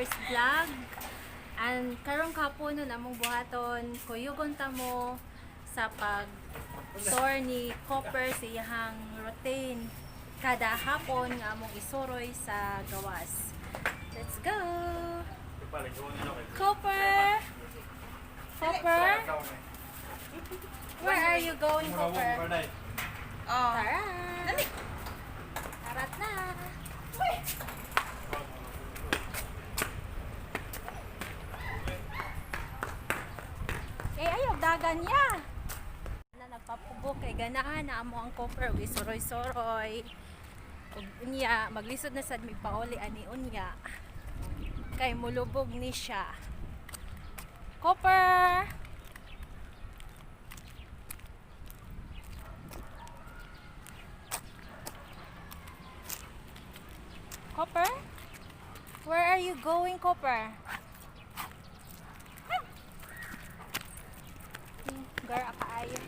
Copper's Vlog. And karong kaponon among buhaton, kuyugon ta mo sa pag tour ni Copper sa iyahang routine kada hapon nga among isuroy sa gawas. Let's go! Copper! Copper! Where are you going, Copper? Oh. Tara! Dali! Tarat na! Eh, ayaw, dagan niya! Na nagpapugok kay ganahan na amo ang copper ug isuroy-suroy. Ug unya, maglisod na sad mi pauli ani unya. Kay mulubog ni siya. Copper! Copper? Where are you going, Copper? Gar kaayo.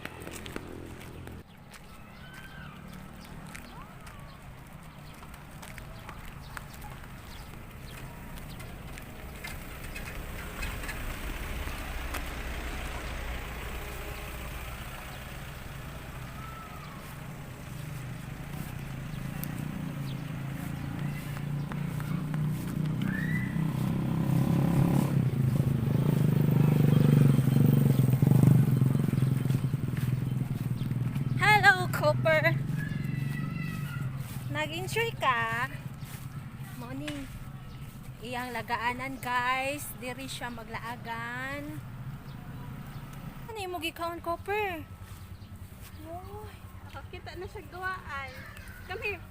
Hello, Copper. Nag-enjoy ka? Morning. Iyang lagaanan, guys. Diri siya maglaagan. Ano yung gikaon, Copper? Oy. Nakakita na siya gawaan. Come here.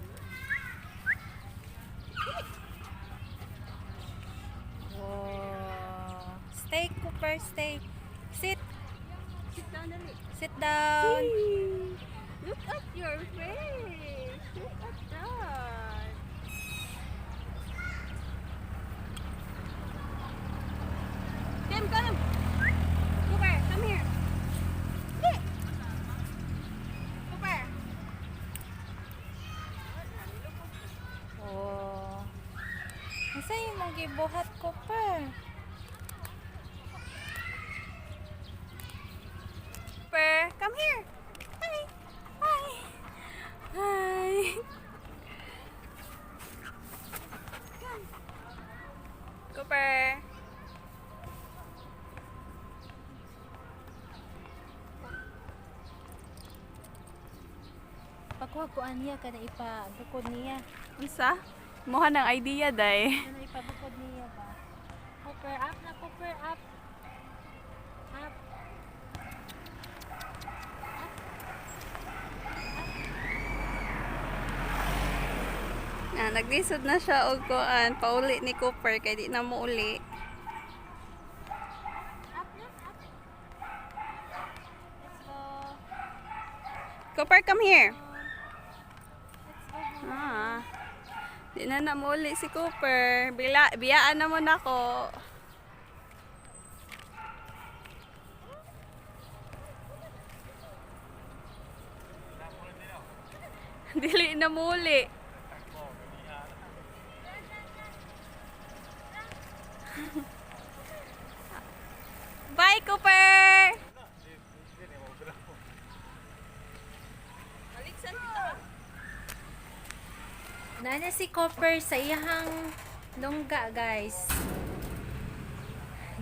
Wow. Stay, Cooper, stay. Sit. Sit down dali. Sit down. Look at your face. Look at that. Tim, come. Cooper, come here. Dali. Cooper. Oh. Asa imong gibuhat, Cooper? Cooper, come here. Hi. Hi. Hi. Cooper. Pagkuha ko niya kada ipabukod niya. Unsa? Muha ng idea, day. Kana ipabukod niya ba? Cooper up na, Cooper up. Up. Na, naglisod na siya og kuan, pauli ni Cooper kay di na mo uli. Up na, up. Let's go. Cooper, come here. Let's go home. Ah. Di na na mo uli si Cooper. Bila, biyaan na mo nako. Dili na muli. Bye, Cooper! Maliksan kita. Nana si Copper sa iyahang lungga, guys.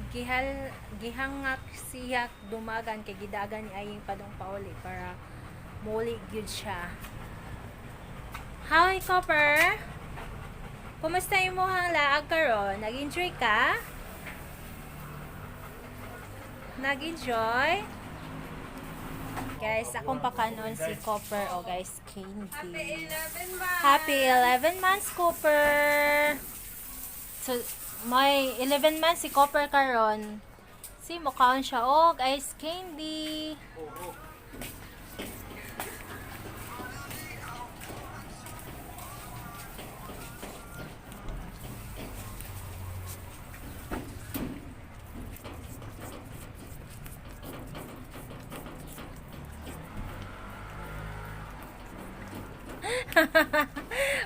Gihal gihangak siya dumagan kay gidagan ni aying padong pauli para muli gyud siya. Hi, Copper. Kumusta imong laag karon? Nag-enjoy ka? Nag-enjoy? Guys, akong pakanon si Copper o guys, candy. Happy 11 months! Happy 11 months, Cooper! So, may 11 months si Cooper karon. Si mukhaon siya og ice candy.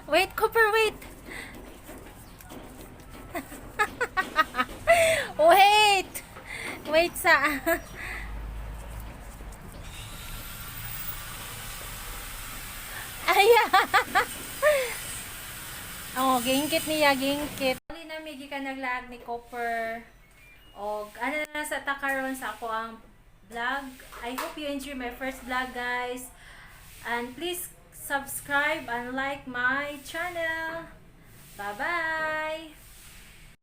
Wait, Cooper, wait. Wait sa. Ay. Oh, gingkit niya, gingkit. Uli na mi gikan naglaag ni Copper. Og ano na sa takaron sa ako ang vlog. I hope you enjoy my first vlog, guys. And please subscribe and like my channel. Bye-bye!